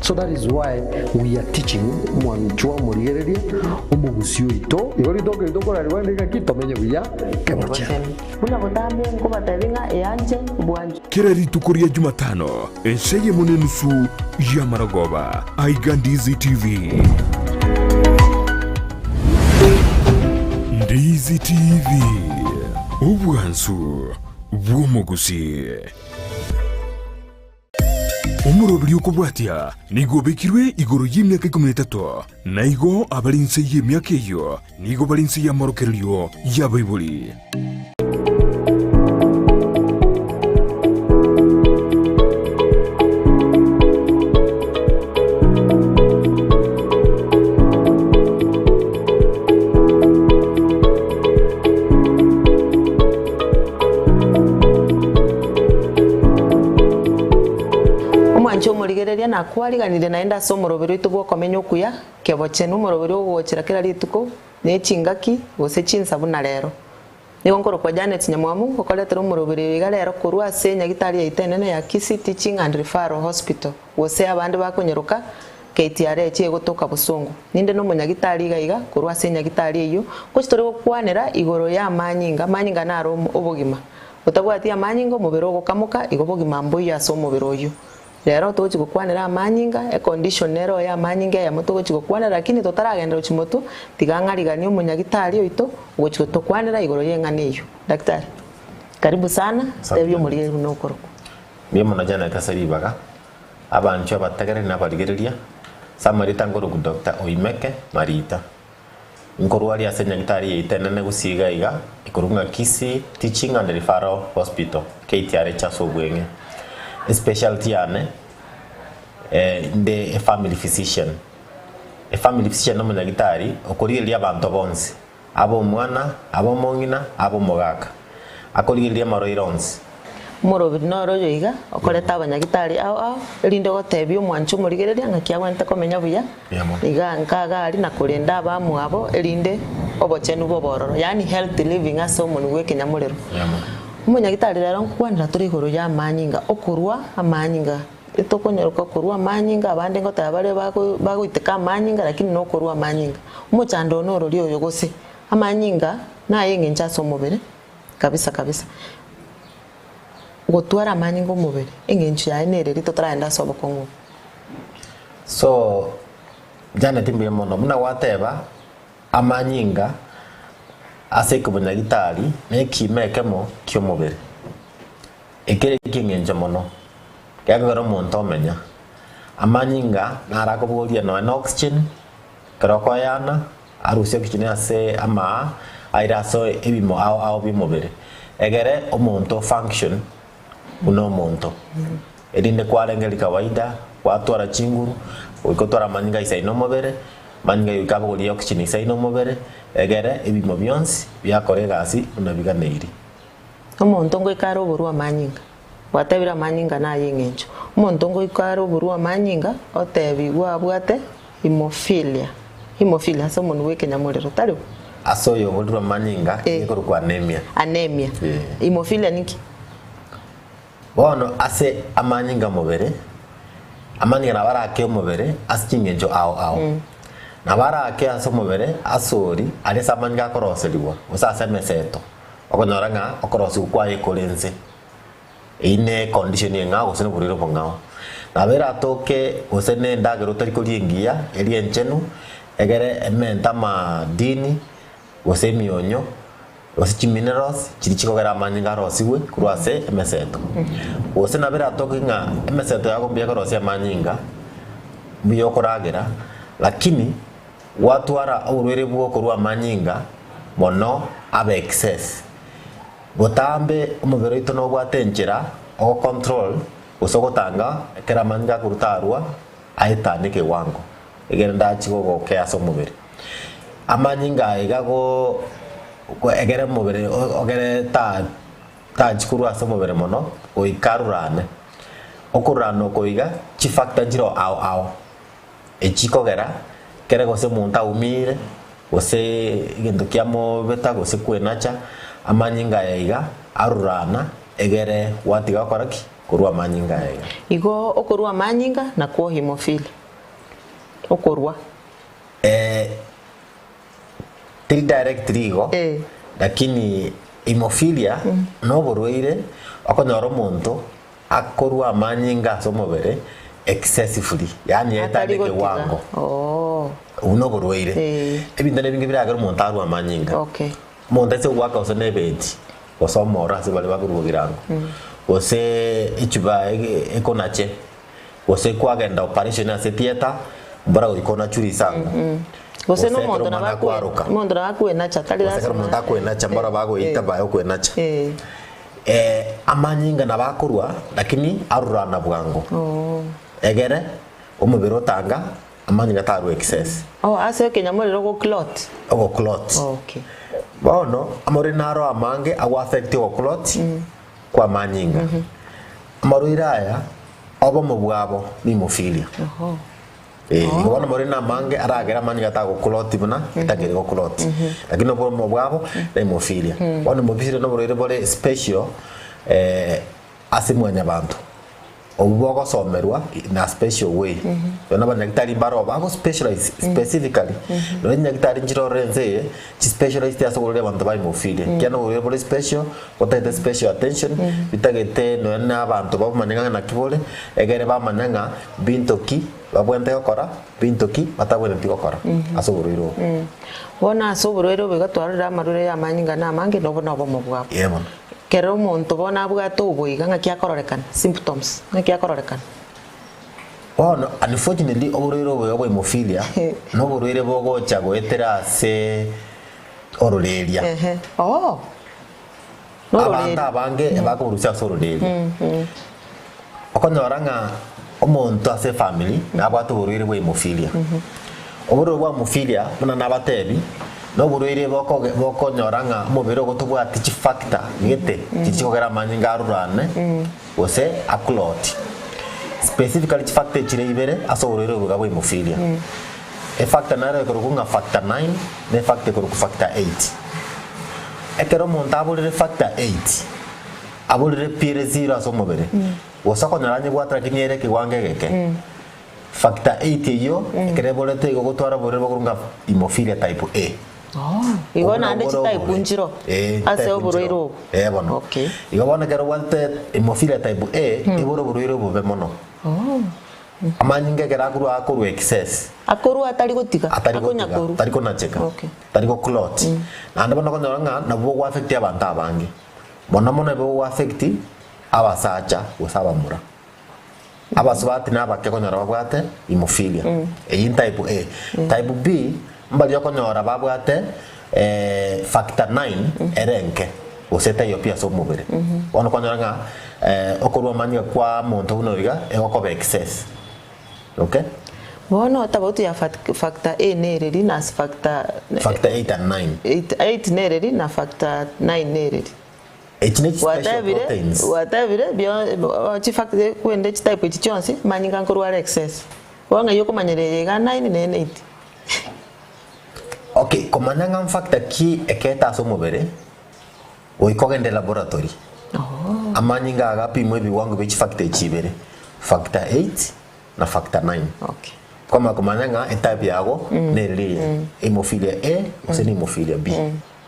So that is why we are teaching omwanchwa omorigereria omogusii oito. Igo ritoke rito korarigwa rinde ng'aki tomenye buya kebochenu. Buna botambe nkobatebia ng'a eanche bwanchwe. Kera rituko ria Jumatano, ensa eyemo na enusu y'amarogoba, aiga Ndizi TV. Ndizi TV, obwansu bw'omogusii. Omoroberi okobwatia nigo obekirwe igoro y'emiaka ikomi na etato, na igo abare inse y'emiaka eyio nigo bare inse y'amorokererio y'abaibori. Omwanche omorigereria nakwariganirie naende ase omoroberi oito bw'okomenya okuya kebochenu, omoroberi ogogochera kera rituko, ne chingaki, gose chinsa buna rero. Nigo nkorokwa Janet Nyamwamu, ngokoretera omoroberi oyo iga rero korwa ase enyagitari yaito enene ya Kisii Teaching and Referral Hospital, gose abande bakonyeroka KTRH egotoka bosongo. Ninde nomonyagitari iga iga korwa ase enyagitari eyio, ngochi tore gokwanera igoro y'amanyinga, amanyinga naro obogima. Otabwati amanyinga omobere ogokamoka, igo bogima mboiyo ase omobere oyio. Rero togochi gokwanera amanyinga, econdition nero ya amanyinga eyemo togochi gokwanera lakini totaragenda gochia motwe, tiga ng'ariganie omonyagitari oito ogochi gotokwanera igoro y'eng'ana eyio. Daktari, karibu sana, tebia omorigereria buna okorokwa. Mbuya mono Janet ase ribaga, abanchwa abategereri na abarigereria, ase amarieta nkorokwa Doctor Oimeke Marita. Nkorwaria ase enyagitari yaito enene gusii iga iga, ekorokwa ng'a Kisii Teaching and Referral Hospital, KTRH ase obweng'e. Especialty yane inde efamily physician. Efamily physician nomonyagitari okorigereria abanto bonsi, abe omwana, abe omong'ina, abe omogaka. Akorigereria amarwaire onsi. Omorobiri noro oyo iga, okoreta abanyagitari ao ao, erinde ogotebia omwanchi omorigereria ng'aki agwenerete komenya buya, iga nka iga aria na korenda abamwabo, erinde obochenu bobe ororo, yaani healthy living ase omonwa bw'ekenyamorero. Omonyagitari rero nkokwanera tore igoro y'amanyinga, okorwa amanyinga, etokonyaroka korwa amanyinga, abande ngoteba bare bago bagoiteka amanyinga lakini nokorwa amanyinga. Omochando one orori oyo gose, amanyinga naye eng'encho ase omobere. Kabisa kabisa. Gotwara amanyinga omobere, eng'encho yaye nere riria totaragenda ase obokong'u obo. So, Janet mbuya mono, buna gwateba, amanyinga ase ekobonyagitari na ekiimo ekemo ki'omobere. Ekere eki'eng'encho mono, gekogera omonto omenya. Amanyinga naro akobogoria nonya na oxygen, ekero okoeyana, Arusie okichuni ase amaa aire ase ebimo ao ao bi'omobere, egere omonto function buna omonto, erinde kwarenge kawaida, gwatwara chinguru, goika otware amanyinga aisaine omobere, amanyinga aye goika abogorie oxygen eisaine omobere, egere ebimo bionsi biakora egasi buna biganeiri. Omonto ngoika are oborwa amanyinga, gwatebire amanyinga naye eng'encho. Omonto ngoika are oborwa amanyinga, otebigwe abwate Hemophilia, Hemophilia ase omonwa bw'ekenyamorero, tari bo? Ase oyo oborirwe amanyinga, Eh. ekorokwa anemia. Anemia. Eh. Hemophilia ninki? Bono ase amanyinga omobere, amanyinga nabo arake omobere ase chingencho ao ao. Nabo arake ase omobere asori aria ase amanyinga akoroserigwa, gose ase emeseto, okonyora ng'a okorosigwa kwaye kore nse. Eyio ne econdition eng'ao gose noborwaire obong'ao. Nabo eratoke gose ne endagera otari koria engiya, eria enchenu, egere emente amadini, gose emionyo, gose chiminerals chiria chikogera amanyinga arosigwe korwa ase emeseto. Gose nabo eratoke ng'a emeseto yago mbuya ekorosia amanyinga, mbuya okoragera, lakini gwatwara oborwaire bwa okorwa amanyinga mono abe excess. Botambe omobere oito nobwate enchera ogocontrol gose ogotanga ekero amanyinga akoruta arua aetanie ekewango egere ndachi gogokea ase omobere. Amanyinga aya iga go egere omobere ogere ta tachi korwa ase omobere mono goika arurane. Okorurana oko iga chifactor nchire ao ao echikogera kere gose omonto aumire gose egento kiamobeta gose kwenacha, amanyinga aya iga arurana egere gwatiga gokora ki? Korwa amanyinga aya iga. Igo okorua amanyinga nakwo hemophilia. Okorua. Eh, teri directly igo, Eh. lakini hemophilia noborwaire okonyora omonto akorwa amanyinga ase omobere excessively, yaani Atari aetanie gotiga. ekewango. Oh. Obwo noborwaire. Eh. Ebinto nebinge biragere omonto arwe amanyinga. Okay. Omonto ase ogoaka gose na ebeti, gose omoro ase baria bakorwa bogirango, gose echuba ege ekonache, gose kwagenda operation ase theatre, mbora goika onachwe risango. Gose Gose na ekero omonto omwana nabo akwe akwaroka. omonto nabo akwenacha tari Gose ekero lasima omonto akwenacha mbora bagoita eh, baye okwenacha. eh. Eh, amanyinga nabo akorwa lakini arurana bwango. Oh. Egere, omobere otanga, amanyinga tarwa excess. Oh, ase ekenyamorero ogo clot. Ogo clot. Okay. Bono, amorwaire naro amange ago affect ogo clot kwa amanyinga. Amarwaire aya, obomo bwabo ni hemophilia. Oho. Eh, igo bono amarwaire na amange aragere amanyinga tagokuloti buna etagere gokuloti. Lakini obomo bwabo na hemophilia. Bono hemophilia na oborwaire bore special eh, ase mwanyabanto. Obwo bogosomerwa in a special way. Bono abanyagitari mbaro bago specialize specifically. Nonya chinyagitari nchire ororo ense eye, chi specialized ase oborwaire abanto ba hemophilia. Ekiagera na oborwaire bore special, botagete special attention, bitagete nonya na abanto babomanye ng'a naki bore, egere bamanya ng'a binto ki babwenerete gokora, binto ki batabwenereti gokora ase oborwaire obo. Bono ase oborwaire obo iga twarorire amarwaire ya amanyinga na amange, na obo nobomo bwabo. Ee bono. Kera omonto bono abwate oboiga ng'aki akororekana, symptoms, ng'aki akororekana. Bono unfortunately oborwaire obo bwa hemophilia na oborwaire bogocha goetera ase ororeria. Ehe. Oh. Abanto Nororeria. abange bakoborusia ase ororeria. Okonyora ng'a omonto ase efamiri nabwate oborwaire bwa hemophilia. Oborwaire bwa hemophilia buna nabatebi, na oborwaire bokoge bokonyora ng'a omobere ogo tobwati chifactor gete chiria chikogera amanyinga arurane gose aclot. Specifically chifactor echire ibere ase oborwaire obo iga bwa hemophilia. Efactor nero ekorokwa ng'a factor nine na efactor ekorokwa factor eight. Ekero omonto aborire factor eight, Aborire pi ere zero ase omobere, gose okonyora anyebwate lakini ere ekewango egeke. Factor 8 eyio ekero eborete igo gotwara oborwaire bokorwa ng'a hemophilia type A. Oh, igo Obwo naende nabwo bore chitype obobe. nchiro Eh, ase chitype oborwaire nchiro. obo. Eh, bono. Okay. Igo bono ekero obwate hemophilia type A, ebore oborwaire obobe mono. Oh. Amanyinga ekero akorwa akorwa excess. Akorwa atari gotiga, Atari akonya gotiga, korwa. tari konacheka, Okay. tari go clot. Naende bono okonyora ng'a nabwo bogo affect abanto abange. Mono mono ebe goaffect abasacha gose abamura. Abasubati na abake okonyora babwate hemophilia. Eyio ni type A. Type B, mbaria okonyora babwate factor 9 ere enke gose etaiyo pi ase omobere. Bono okonyora ng'a okorwa amanyinga kwa omonto buna oyo iga egokoba excess. Okay? Bono tofauti ya factor A nereri na factor Factor 8 and 9. 8 nereri na factor 9 nereri. Echi ne special Gwatebire proteins. gwatebire bio chifactor kwende chitype echi chionsi manyinga nkorwara excess. Bono ng'ai okomanyera eye iga 9 na eye 8. Okay, komanya ng'a mfactor ki eketa ase omobere, goika ogende laboratory. Amanyinga aga apimwe ebiwango bie chifactor echi ibere, factor 8 na factor 9. Okay. Kwamanya komanya ng'a etype yago nereri eye, hemophilia A gose ne hemophilia B.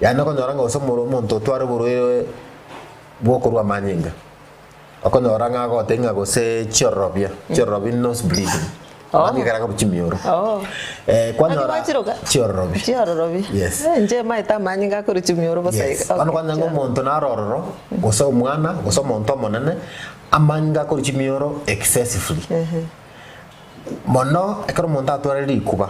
Yaani okonyora ng'a gose omoro omonto otware oborwaire bwa okorwa amanyinga, okonyora ng'a agotebia ng'a gose chiororobia, chiororobia nose bleeding, Oh. amanyinga ekero akorwa chimioro. Oh. Eh, kwanyora Naki gwachiroka? chiororobia. Chiororobia. Yes. Eh, inche maete amanyinga akorwa chimioro bosa Yes. iga. Bono Okay, kwanyora ng'a chiororobia. omonto naro ororo, gose omwana, gose omonto omonene, amanyinga akorwa chimioro excessively. Mono ekero omonto atware rikuba,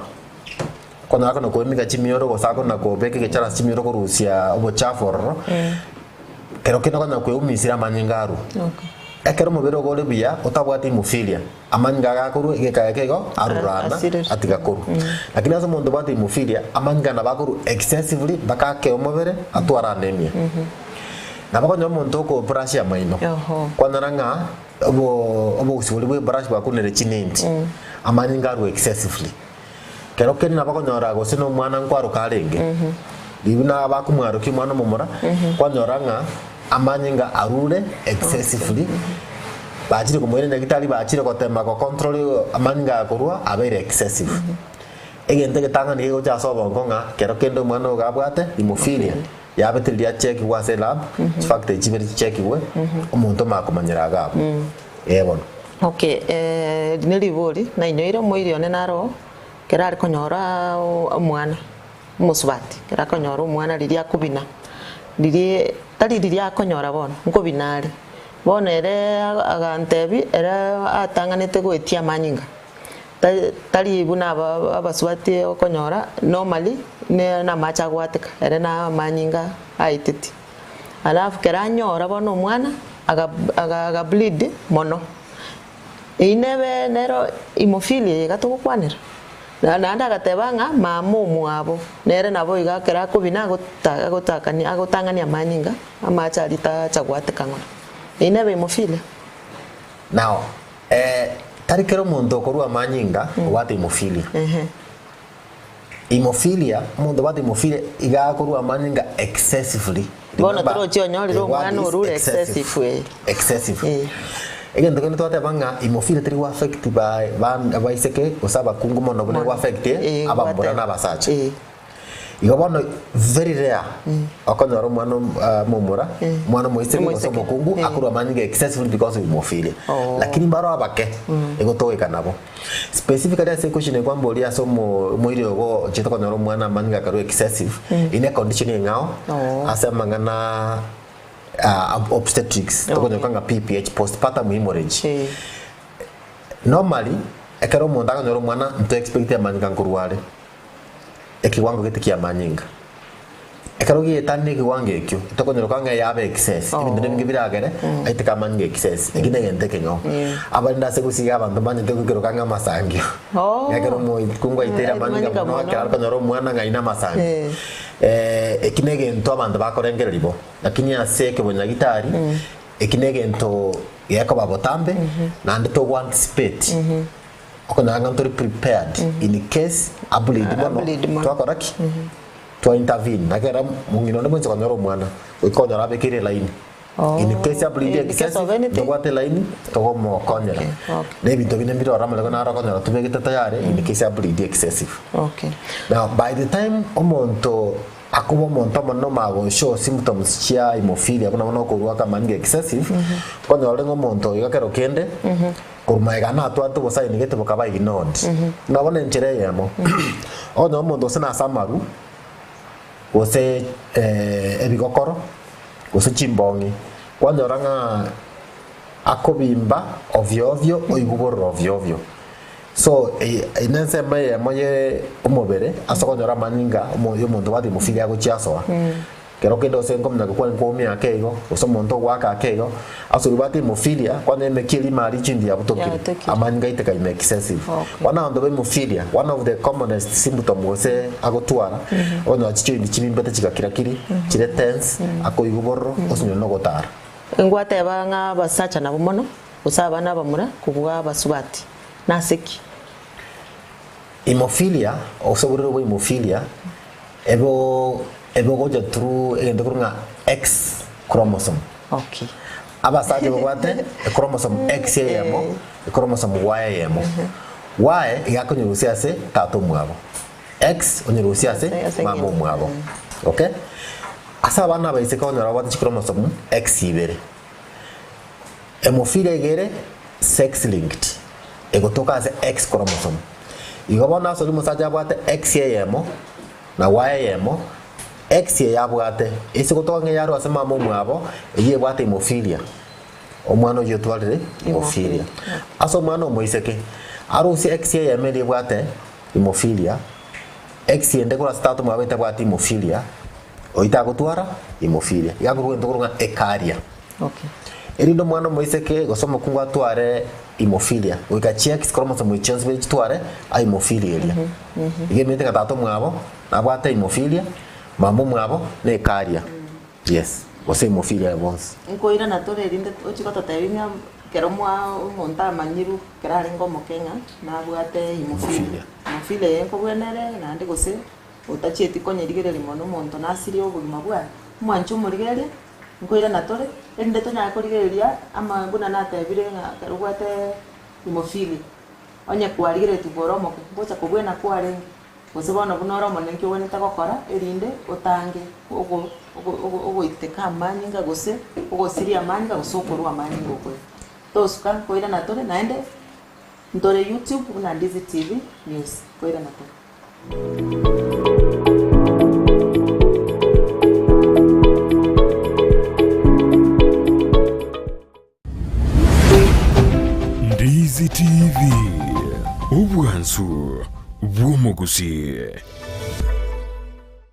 okonyora akona koemiga chimioro gose akona kobeka egechara ase chimioro korusia obochafu ororo, kero kende okonyora kweumisire amanyinga arwe. Ekero omobere ogo ore buya otabwati hemophilia, amanyinga iga akorwa egeka eke igo arurana Asirire. atiga korwa. Lakini ase omonto obwate hemophilia, amanyinga nabo akorwa excessively mpaka akee omobere atware anemia. Nabo okonyora omonto okobrush amaino, Oho. kwanyora ng'a obo obogusi boria bwa ebrush bwakunire chinenti, amanyinga arwe excessively. Kero kende nabo okonyora gose na omwana nkwaroka arenge, riria buna bakomwarokia omwana omomura, kwanyora ng'a amanyinga arure excessively. Bachire komoira nyagitari bachire gotema go control amanyinga aya korwa abeire excessive. Egento egetang'ani kegocha ase obongo ng'a kero kende omwana oyo gabwate hemophilia yabete riria achekigwe ase elab, chifactor echi chibere chichekigwe, omonto omanye komanyera iga abwo. Ee bono. Okay, eri neribori nainyoire omoiri one naro ekero are konyora omwana. Omosubati ekero akonyora omwana riria akobina, riria tari riria akonyora bono, nkobina are. Bono ere agantebia ere atang'anete goetia amanyinga, ta- tari buna aba abasubati okonyora normally ne namache agoateka, ere na amanyinga aetetie. Alafu ekero anyora bono omwana, aga aga aga bleed mono. Eyio nebe nero hemophilia eye iga togokwanera. Na naende agateba ng'a mama omwabo nere nabo iga ekero akobina agota agotakania agotang'ania amanyinga, amache aria tacha goateka ng'ora. Eyio nebe hemophilia. Now, eh, tari kera omonto okorua amanyinga obwate hemophilia. Ehe. Hemophilia, omonto obwate hemophilia iga akorua amanyinga excessively. Bono Remember, torochi onyorire the word omwana is orure excessive, eh. Excessive. Eh. Egento kende twateba ng'a hemophilia teri go affect ba ba abaiseke gose abakungu mono buna Mono. ego affect Eh, abamura gwateba. na abasacha. Eh. Igo bono very rare okonyora omwana omomura, omwana omoiseke gose Omoiseke. omokungu akorwa amanyinga excessively because of hemophilia. Oh. Lakini mbaro abake egotogoika nabo. Specifically ase equestion eye kwamboria ase omo omoiri ogo ochete konyora omwana amanyinga akarwa excessive, eye ne econdition eng'ao Oh. ase amang'ana obstetrics tokonyoka ng'a PPH postpartum hemorrhage. Eh. Normally ekero omonto akonyora omwana nto expect amanyinga nkorwa are. Ekewango gete ki'amanyinga. Ekero giaetanire ekewango ekio, tokonyora ng'a yaba excess, ebinto nebinge biragere aiteke amanyinga excess, ekio negento ekeng'ao. Abarende ase gosiga abanto mbanyete goikeroka ng'a amasangio. Oh. Ekero omokungu aiteire amanyinga Amanyinga mono mono. ekero akonyora omwana ng'a aine amasangio. Eh. Eki negento abanto bakorengereria bo, lakini ase ekebonyagitari, eki negento gekoba botambe, naende togo anticipate. Okonyora ng'a ntori prepared in case a bleed mono, Ableed mono. twakora ki? Twa intervene. Nakera mong'ina onde bwensi okonyora omwana, goika onyore abekeire elaini. In case a bleed In case of excessive, anything. tobwate elaini, togomokonyera. Okay, okay. Na ebinto binde mbire ororo amareko naro okonyora tobegete tayari in case a bleed excessive. Okay. Now by the time omonto akoba omonto omonene omanye go show symptoms chia hemophilia buna bono okorwa akamani ga excessive, okonyora ng'a omonto oyo iga kero kende, Korwa magega natwarete obosaini gete bokaba ignored. Buna bono enchera eyemo, okonyora omonto gose nase amaru, gose ebigokoro, gose chimbong'i, kwanyora ng'a akobimba ovyo ovyo oigwe bororo ovyo ovyo. So eye ne ensemo eyemo ye omobere ase okonyora amanyinga omo ya omonto obwate hemophilia agochia asoa. Kero kende gose nkomanya gokwana nkoumia ake igo, gose omonto ogoaka ake igo, ase oria obwate hemophilia, kwanza emekia erimo aria chindi yabutokire, Yabutokire. amanyinga aiteka ime excessive. Okay. Bono abanto ba hemophilia, one of the commonest symptom gose agotwara, okonyora chichoini chibimbete chigakira kiri, chire tense, akoigwa bororo, osinyore na ogotara. Ngwateba ng'a abasacha nabo mono, gose abana abamura kobua abasubati. Nase ki? Hemophilia, gose oborwaire bwa hemophilia, ebo ebogocha through egento korwa ng'a X chromosome. Okay. Abasacha babwate echromosome X eyemo, echromosome Y eyemo. Y iga akonyerusia ase tata omwabo, X onyerusia ase Ase- ase mama ng'ina. omwabo. Okay? Ase abana abaiseke okonyora babwate chichromosome X ibere. Hemophilia iga ere sex linked, egotoka ase X chromosome. Igo bono ase oria omosacha abwate X eyemo na Y eyemo, X eye abwate ase gotoka ng'a eyarwa ase mama omwabo, eyio ebwate hemophilia, omwana oyio otwarire hemophilia. Ase omwana omoiseke, arusie X eyemo eria ebwate hemophilia, X ende korwa ase tata omwabo etabwati hemophilia, oyio tagotwara hemophilia. Iga akorwa egento korwa ng'a ecarrier. Okay. Erinde omwana omoiseke gose omokungu atware hemophilia, goika chi X chromosome echi chionsi bire chitware a hemophilia eria. Iga emenyete ng'a tata omwabo nabwate hemophilia, mama omwabo ne ecarrier. Yes, gose hemophilia aye bonsi. Nkoirana tore erinde ochie gototebia ng'a ekero mwa omonto amanyirwe ekero arenge omoke ng'a nabwate hemophilia. Hemophilia. Hemophilia eye nkobwenere naende gose otachieti konyerigereria mono omonto nasirie obogima bwaye, omwanche omorigereria. Nkoirana tore, erinde tonyare korigereria ama buna natebire ng'a ekero obwate hemophilia, onye kwarigereretie kore omoke, ngocha kobwena kwarenge, gose bono buna ore omonene nki ogwenerete gokora erinde otange ogo ogo ogo ogoiteka amanyinga gose ogosiria amanyinga gose okorwa amanyinga okoria. Tosuka nkoirana tore naende ntore YouTube buna Ndizi TV News, nkoirana tore. Ndizi TV, obwansu bw'omogusii.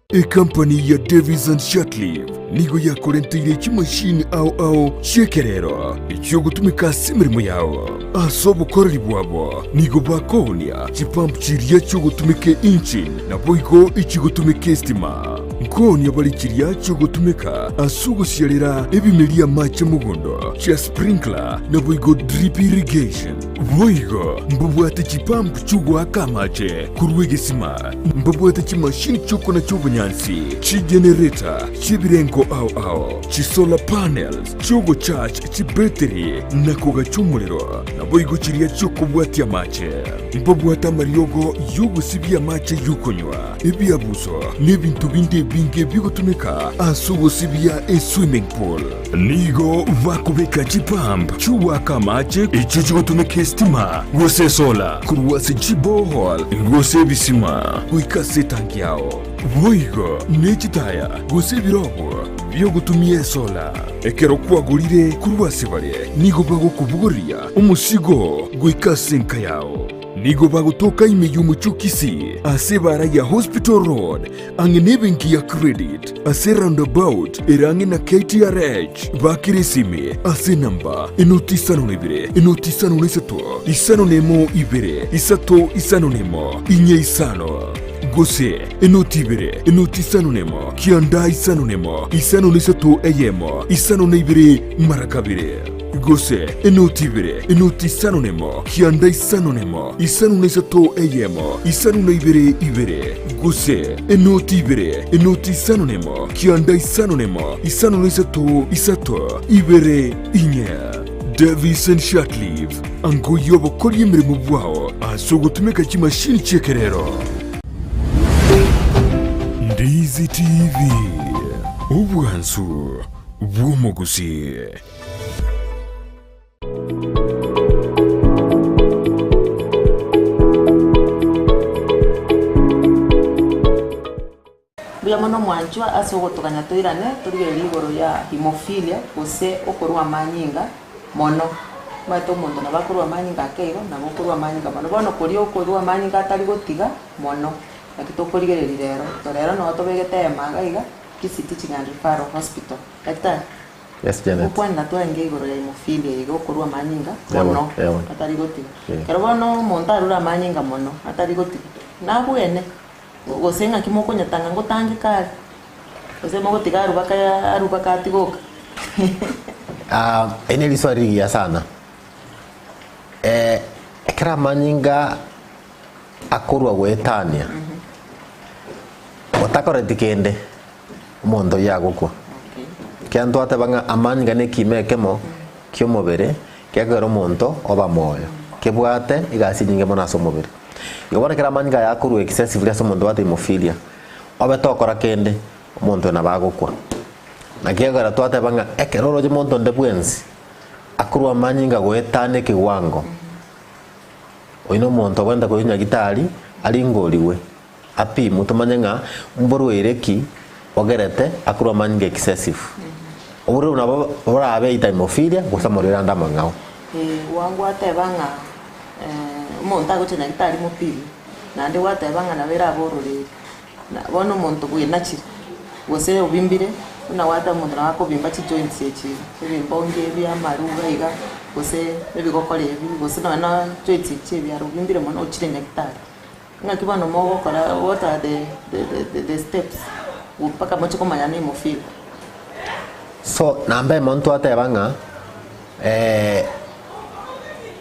Ekampani ya Davies and Shatliff nigo yakorenteire chimashini ao ao chi'ekerero echiogotumeka ase emeremo yao. Ase obokoreri bwabo nigo bakoonia chipump chiria chiogotumeka engine naboigo echigotumeka estima. Nkoonia bare chiria chiogotumeka ase ogosiarera ebimeria amache mogondo, chia sprinkler naboigo drip irrigation. Boigo mbabwate chipump chi'ogoaka amache korwa egesima, mbabwate chimashini chi'okonacha obonyansi, chigenerator chi'ebirengo ao ao, chisolar panels chi'ogocharge chibetiri na kogacha omorero, naboigo chiria chi'okobwatia amache. Mbabwate amariogo y'ogosibia amache y'okonywa, ebiabuso, na ebinto binde ebinge bigotumeka ase ogosibia eswimming pool. Nigo bakobeka chipump chi'ogoaka amache echio chigotumeka esitima gose esola korwa ase chiborehole gose ebisima goika ase etanki yao. Boigo ne chitaya gose ebirobo bi'ogotumia esola. Ekero kwagorire korwa ase bare, nigo bagokobogoreria omosigo goika ase enka yao. Nigo bagotoka ime y'omochie o Kisii ase ebaara ya Hospital Road ang'e nebenki ya Credit ase roundabout ere ang'e na KTRH. Bakere esimi ase enamba enoti isano na ibere enoti isano na isato isano na emo ibere isato isano na emo inye isano gose enoti ibere enoti isano na emo kianda isano na emo isano na isato eyemo isano na ibere mara kabere. Gose enoti ibere, enoti isano nemo, kianda isano nemo, isano na isato eyemo, isano na ibere ibere. Gose enoti ibere, enoti isano nemo, kianda isano nemo, isano na isato isato ibere inye. Davison Shatliff, angoyia obokoria emeremo bwao ase ogotumeka chimashini chi'ekerero. Ndizi TV, obwansu bw'omogusii. Mbuya mono mwanchwa ase ogotoganya toirane torigererie igoro ya hemophilia gose okorwa amanyinga mono. Omanyete omonto nabo akorwa amanyinga ake igo nabo okorwa amanyinga mono. Bono koria okorwa amanyinga atari gotiga mono naki tokorigereria rero. Rero noo tobegete ema iga iga Kisii Teaching and Referral Hospital. Daktari. Yes, Janet. Gokwanera twarenge igoro ya hemophilia iga okorua amanyinga Ewa, mono ewa. atari gotiga. Yeah. Ekero bono omonto arure amanyinga mono atari gotiga, nabwene gose ng'aki mokonyetanga ngotangeka are? Gose mogotiga arwe baka arwe baka atigoka? Ah, eri ne riswali rigiya sana. Eh, ekero amanyinga akorwa goetania, otakoreti kende, omonto oyio agokwa. Ekiagera ntwateba ng'a amanyinga na ekiimo ekemo ki'omobere gekogera omonto oba moyo, kebwate egasi enyinge mono ase omobere. Igo bono ekero amanyinga aya akorwa excessively ase omonto obwate hemophilia, obe tokora kende, omonto oyo nabo agokwa. Naki gekogera twateba ng'a ekero oroche monto onde bwensi akorwa amanyinga goetana ekewango, oyio na omonto ogenda koyia nyagitari aringorigwe. Apimwe tomanye ng'a mborwaire ki bogerete akorwa amanyinga excessive. Oborwaire nabo borabe either hemophilia gose amarwaire ande amang'ao. Ee, gwateba ng'a omonto agocha nyagetari mopime, naende gwateba ng'a nabo erabe ororeri. Na bono omonto bwenachire, gose obimbire, buna gwateba omonto nabo akobimba chijoints echi iga, ebimbongi ebi, amaru iga iga, gose ebigokora ebi, gose nonya na joints echi chia ebiara obimbire mono ochire nyagetari. Ng'aki bono mogokora what are the the the the steps mpaka moche komanya nemofili. So namba emo ntwateba ng'a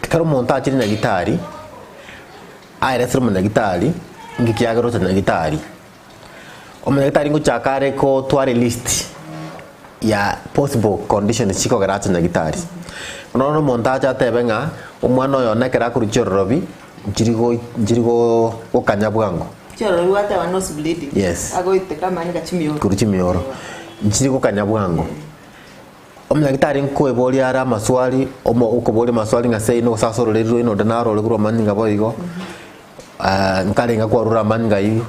ekero omonto achire nyagitari, aeresire omonyagitari nki kiagera ocha nyagitari, omonyagitari ngochaka are kotwara elist. ya possible conditions chikogera ache nyagitari. Bono bono omonto ache atebe ng'a omwana oyo one ekero akorwa chiororobi nchiri goi nchiri go gokanya bwango. Chiororobi gwateba nose bleeding. Yes. Agoiteka amanyinga chimioro. Korwa chimioro, nchiri gokanya bwango. Omonyagitari nkoeboria are amaswali, omo okoboria amaswali ng'a seino gose ase ororeri rwaino onde naro ore korwa amanyinga boigo, nkarenge kwarure amanyinga aywo,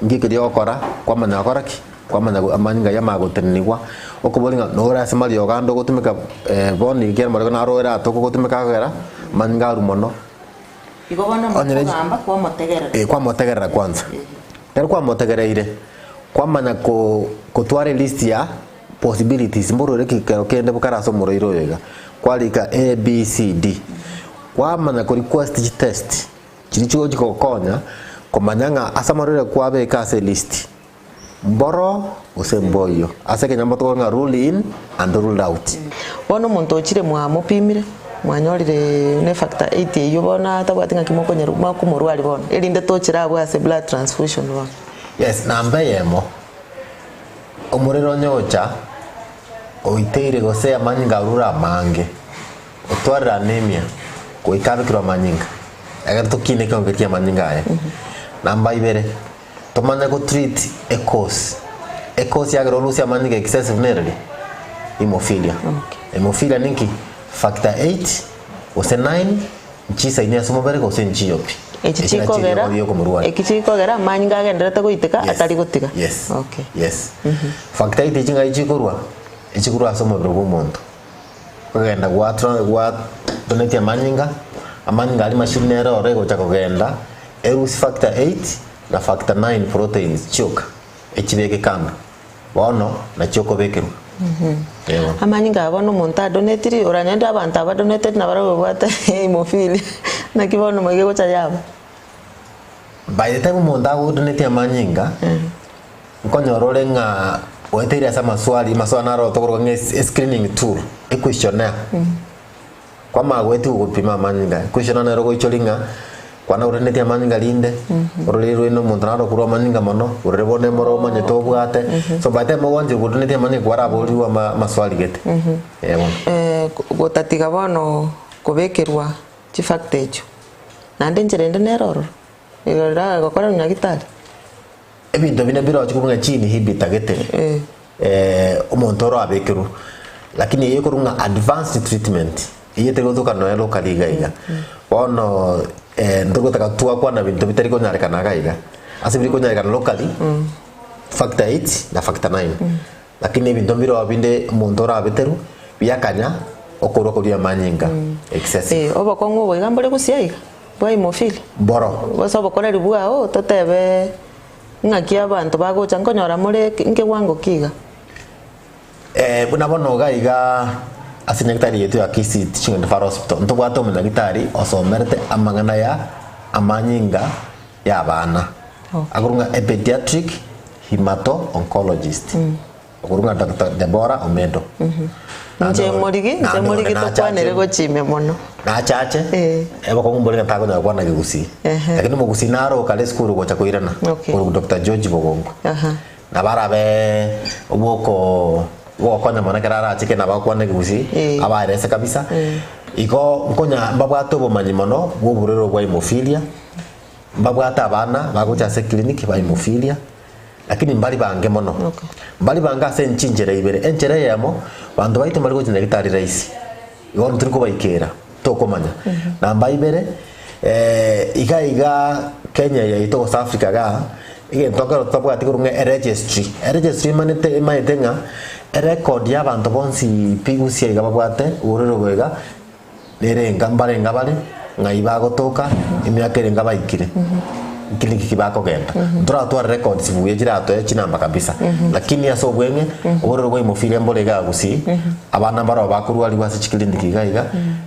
nki keria ogokora, kwamanya gokora ki? Kwamanya go amanyinga aywo amagotenenigwa, okoboria ng'a nore ase mariogo ande ogotumeka bono iga ekiagera amariogo naro ore atoka ogotumeka akogera, amanyinga arwe mono. Igo bono Onye ne- omokogamba kwamotegerera. Eh, kwamotegerera kwanza. Ekero kwamotegereire, kwamanya ko kotwara elist ya possibilities mborore ki kero kende bokare ase omorwaire oyo iga. Kwarika A, B, C, D. Kwamanya ko request chitest chiria chigochi kogokonya komanya ng'a ase amarwaire kwabeka ase elist mboro gose mboiyo. Ase ekenyambo tokore ng'a rule in and rule out. Bono omonto ochire mwamopimire, mwanyorire ne factor 8 eywo bono atabwati ng'aki mokonyeru mokomorwari bono, erinde tochire abwo ase blood transfusion bono. Yes, namba eyemo. Omorero onye ocha, oiteire gose amanyinga arure amange, otwarire anemia, goika abekirwe amanyinga, ekero tokine ekeongo keria kia amanyinga aye. Namba ibere, tomanye go treat e cause, e cause yagera orusie amanyinga excessive nereri? Hemophilia. Hemophilia ninki? Factor 8 gose 9 Nchisaini ase omobere gose nchiyopi. Echi Eki nachio chikogera eriogo ri'okomorwania. eki chikogera amanyinga agenderete goiteka Yes. atari gotiga. Yes. Okay. Yes. Factor eight echi ng'ai chikorwa? Echikorwa ase omobere bwa omonto. Okogenda gwatra gwa donate amanyinga, amanyinga aria machine nere oro egocha kogenda, erusie factor 8 na factor 9 proteins chioka, echibeke kando. Bono nachio okobekerwa. Eeh. Amanyinga aya bono omonto adonetiri, oranyore abanto aba doneteti nabarabwo babwate hemophilia, naki bono moige gocha yaba. By the time omonto agodonetia amanyinga, nkonyora ore ng'a oeteire ase amaswali, amaswali naro tokoroka ng'a es- escreening tool, equestionnaire. Kwamanya goetigwa gopima amanyinga, equestionnaire nero ogoichoria ng'a kwana oreneti amanyinga rinde, ororeri rwaino omonto naro okorwa amanyinga mono, orore bono emoro omanyete obwate, so by the time ogwanchire godonetia amanyinga kwaraborigwe ama amaswali gete, eh bono. Gotatiga bono kobekerwa chifactor echio, naende enchera ende nere ororo, ero gokora nyagitari. Ebinto binde mbiroche korwa ng'a chiinhibita gete omonto oro abekerwe, lakini eye ekorwa ng'a advanced treatment, eye etari gotoka nonya locally iga iga. Bono ntogotaka twakwana binto bitari konyarekana iga iga, ase biri konyarekana locally, factor 8 na factor 9, lakini ebinto mbiroo binde omonto orabeterwe, biakanya okorwa koria amanyinga excessive. Obokong'u obo iga mbore gusii aiga. Bwa hemophilia. Mboro. Gose obokoreri bwao totebe ng'aki abanto bagocha nkonyora more nkewango ki iga. Eh, buna bono iga iga ase nyagitari yaito ya Kisii Teaching and Referral Hospital ntobwate omonyagitari osomerete amang'ana ya amanyinga ya abana. Okay. Akorwa ng'a a pediatric hemato oncologist. Okorwa ng'a Doctor Deborah Omedo. Inche morigi, inche morigi tokwanere gochimia mono. Nachache, Eh. ebokong'u mbore ng'a takonyara gokwana Kegusii. Ehe. Lakini omogusii naro okare esukuru gocha koirana. Okay. Korwa Doctor George Bogonko. Aha. Nabo arabe obwoko bogokonya mono ekero arachike nabo agokwana Ekegusii, Eh. abaerese kabisa. Igo nkonya mbabwate obomanyi mono bwa oborwaire bwa hemophilia, mbabwate abana bagocha ase eclinic ba hemophilia. Lakini mbari bange mono. Okay. Mbari bange ase enchinchera ibere. Enchera eyemo, banto baito mbari gochia nyagetari rahisi. Igo ntiri kobaikera, tokomanya. Namba ibere, eh, iga iga Kenya yaito gose Africa igaa, egento ekero totabwati korwa ng'a eregistry. Eregistry emanete emaete ng'a erecord ya abanto bonsi pi gusii iga babwate oborwaire obo iga, Nere enka mbarenge bare, ng'ai bagotoka, emiaka ere enga baikire, nki niki ki bakogenda. Ntoratware records buya chiratoe chinamba kabisa, lakini ase obweng'e, obororo bwa hemophilia mbore igaa gusii, abana mbaroo bakorwariwa ase chiclinic iga iga,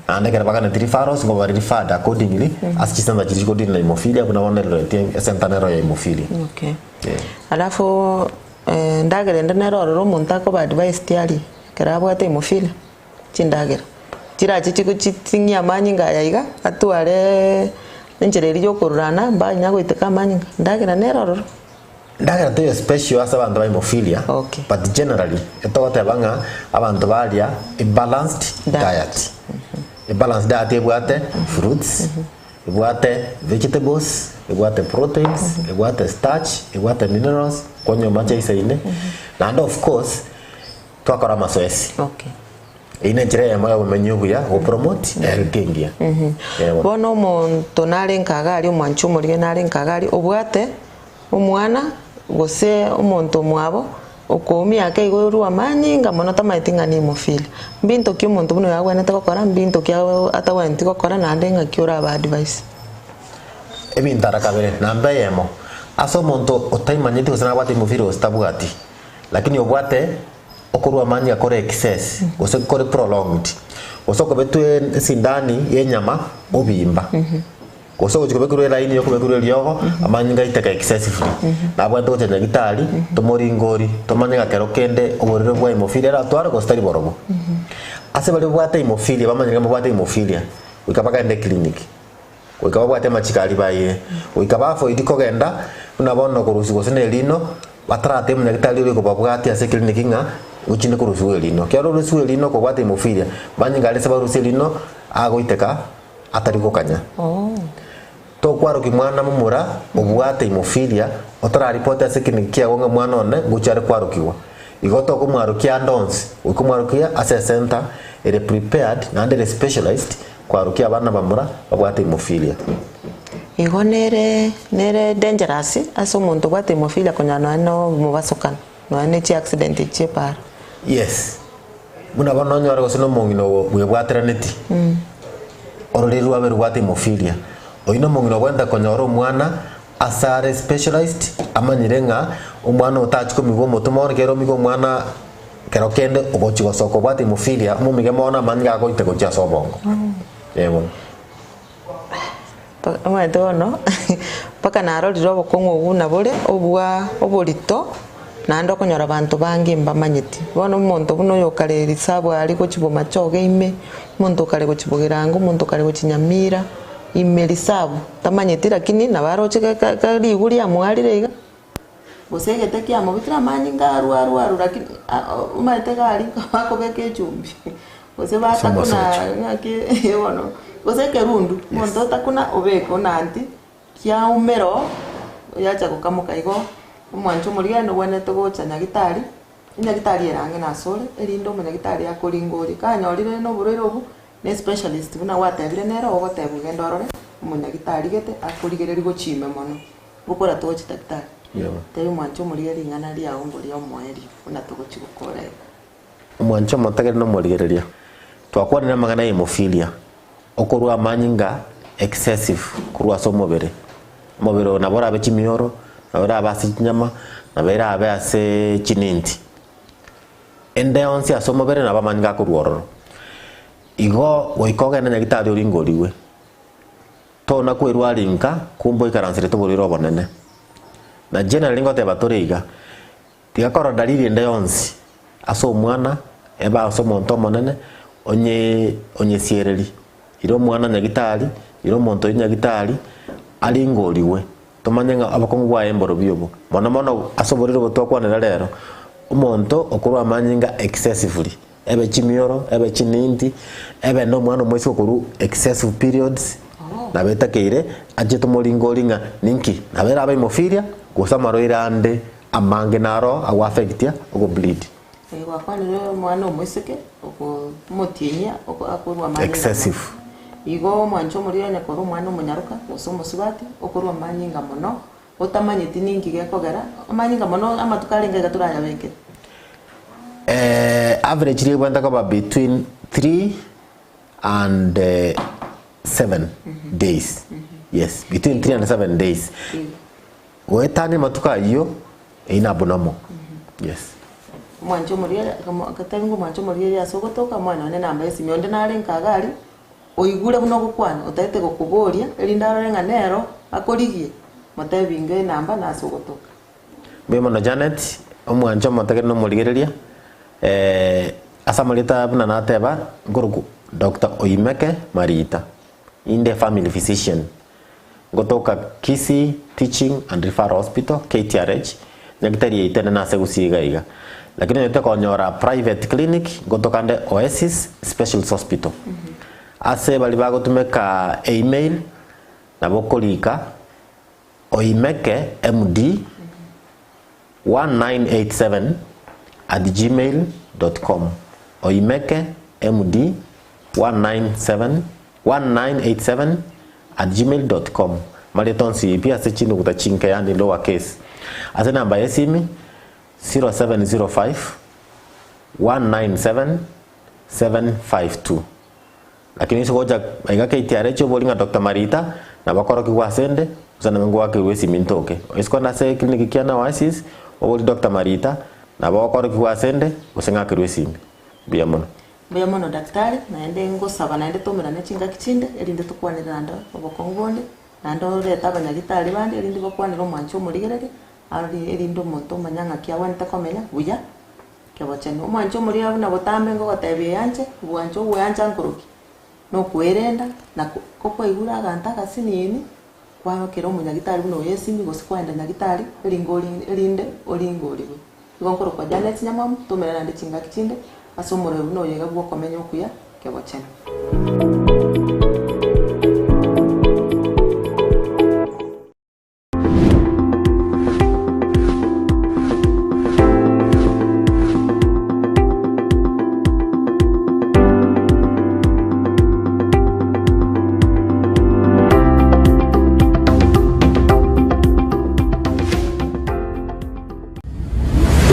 naende ekero baganeti referrals nigo bare referred accordingly ase chisenta chiria chigodeal na hemophilia buna bono Eldoret esenta nero ya hemophilia. Okay. Eh. Alafu endagera ende nere ororo omonto akoba advised arie, ekero abwate hemophilia. Chindagera chirache chigochiting'ia amanyinga aya iga, atware enchera eria yokorurana mbanya goiteka amanyinga, endagera nere ororo. Endagera teiyo special ase abanto ba hemophilia, Okay. but generally etogoteba ng'a abanto baria a balanced Diet. diet. A balanced diet ebwate fruits, ebwate vegetables, ebwate proteins, ebwate starch, ebwate minerals, konywa amache aisaine, naende of course twakora amasoesi. Okay. Eyio nenchera eyemo y'obomenyi obuya, go promote health engiya. Eeh. Bono omonto nare nkaga aria omwanchi omorige nare nkaga aria obwate omwana gose omonto omwabo okoumia ake igo orwa amanyinga mono tamaeti ng'a nimophilia. Mbinto ki omonto buna oyo agwenerete gokora, mbinto ki atagwenereti gokora naende ng'aki oraba advise. Ebinto ara kabere, namba eyemo, ase omonto otaimanyeti gose nabwate hemophilia gose tabwati, lakini obwate Okorua amanyinga kore excess gose kore prolonged, gose okobetwa esindani ya enyama obimba, gose ogochia kobekerwa elaini ya okobekerwa eriogo amanyinga aiteka excessively, nabwate gocha nyagitari tomoringori tomanye ng'a kero kende oborere bwa hemophilia aratware gose tari borobwo. Ase baria babwate hemophilia bamanyire ng'a mbabwate hemophilia goika bagende eclinic. Goika babwate amachiko aria baeire, goika bafoidi kogenda buna bono korusigwa gose nerino, bataratebia omonyagitari oria okobabwatia ase eclinic ng'a gochinde korusigwa erino. Ekero orusigwe erino kobwate hemophilia, manyinga aria ase barusia erino agoiteka atari gokanya. Tokwarokia mwana momura obwate hemophilia otararipoti ase eclinic kiago ng'a mwana one ngochia are kwarokigwa. Igo tokomwarokia ande onsi, goika omwarokia ase ecenter ere prepared naende ere specialized Kwarokia abana bamura babwate hemophilia. Igo nere nere dangerous ase omonto obwate hemophilia konyora nonya na omobasokano, nonya ne chiaccident echi chi'epara. Yes, buna bono onyore gose na omong'ina ogo bwebwateraneti, ororeri rwabe robwate hemophilia, oyio na omong'ina obwenerete konyora omwana ase are specialized, amanyire ng'a omwana oyo tachi komigwa omotwe mono ekero omigwe omwana Kero kende ogochia gosoka obwate hemophilia, omomige mono amanyinga agoita gochia ase obongo. Ee bono. Omanyete bono mpaka narorire obokong'u obwo buna bore obwa oborito naende okonyora abanto bange mbamanyeti. Bono omonto buna oyo okare risabu aria gochia bomachoge ime, omonto okare gochia bogirango, omonto okare gochia nyamira ime risabu tamanyeti lakini nabo aroche ka ribu riamwarire iga. Gose egete kiamobekire amanyinga arwe arwe arwe lakini omanyete iga aria bakobeka echumbi, gose batakuna ng'aki bono, gose ekerundu, omonto otakuna obeke onanti, kiaumera oo, yacha gokamoka igo, omwancho omoria nobwenerete gocha nyagitari, enyagitari ere ang'e nasore, erinde omonyagitari akoringorie, kanyorire na oborwaire obwo, na especialist buna gwatebire nere ogotebwa genda orore, omonyagitari gete akorigereria gochia ime mono. Gokora togochia daktari, tebia omwanche omorigie ring'ana riao ngoria omoerio buna togochia gokora iga. Omwanche omotegere na omorigereria. Twakwanire amang'ana ya hemophilia, okorua amanyinga excessive korwa ase omobere. Omobere oyo nabo orabe chimioro, nabo erabe ase chinyama, nabo erabe ase chininti. Ende yonsi ase omobere nabo amanyinga akorwa ororo. Igo goika ogende nyagitari oringorigwe. Tona kwerwaria inka, kumbe oikaranserete oborwaire obonene. Na generally ngoteba tore iga, tiga korora dalili ende yonsi ase omwana, ebe ase omonto omonene, onye onyesiereri. Ira omwana nyagitari, ira omonto oyio nyagitari, aringorigwe, tomanye ng'a obokong'u bwaye mborobio obo. Mono mono ase oborwaire obo twakwanera rero, omonto okorwa amanyinga excessively. Ebe chimioro, ebe chininti, ebe nomwana omoiseke okorwa excessive periods, nabo etakeire ache tomoringori ng'a ninki, nabo erabe hemophilia, gose amarwaire ande amange naro agoaffectia ogobleed. Ee, gwakwanire omwana omoiseke oko omotienyi oko akorwa amanyinga mono. Excessive. Igo omwancha omoriri onye korwa omwana omonyaroka gose omosubati okorwa amanyinga mono, otamanyeti ninki gekogera, amanyinga mono amatuko arenge iga torayabekere. Average riebwate koba between 3 and 7 days yes between 3 and 7 days goetania amatuko ayio eyio na abnormal yes. Omwanche omoriere akatebi ng'a omwanche omoriere ase ogotoka omwana one namba esimi onde nare nkaga aria Oigure buna ogokwana, otaete gokoboria, erinde arore ng'a nero akorigie, motebi inga enamba na ase ogotoka. Mbuya mono Janet, omwancha omotegere na omorigereria, ase amarieta buna nateba, nkorokwa Doctor Oimeke Marita, inde family physician, ngotoka Kisii Teaching and Referral Hospital, KTRH. Nyagitari yaito enene ase Gusii iga iga. Lakini onye tokonyora private clinic, ngotokande Oasis Specialist Hospital. Ase baria bagotumeka email, nabo okorika oimeke md 1987 at gmail dot com oimeke md 197 1987 at gmail dot com Marieta onsi pi ase chinuguta chinke yaani lower case. Ase enamba y'esimi 0705 197 752. Lakini ase gocha aiga KTRH obori ng'a Doctor Marita nabo akorokigwa asende, gose nabo ngoakerwa esimi ntoke. Ase kogenda ase eclinic kiane Oasis, obori Doctor Marita, nabo okorokigwa asende, gose ng'akerwe esimi. Mbuya mono. Mbuya mono daktari, naende ngosaba naende toumerane chingaki chinde, erinde tokwanere naende obokong'u bonde, naende orete abanyagitari bande erinde bakwanere omwanchi omorigereria, arie erinde omonto omanye ng'aki agwenerete komenya buya. Kebochenu. Omwanche omoria buna botambe ngogotebia eyanche, obwanche ogweancha nkoroki? Nokwerenda, na ko kokwaigure aganto agasinini, kwabakera omonyagitari buna oyo esimi gose kwaenda nyagitari, eringo ori erinde oringorigwe. Igo nkorokwa Janet Nyamwamu, tomerane naende chingaki chinde, ase omorweri buna oyo iga bwokomenya okuya kebochenu.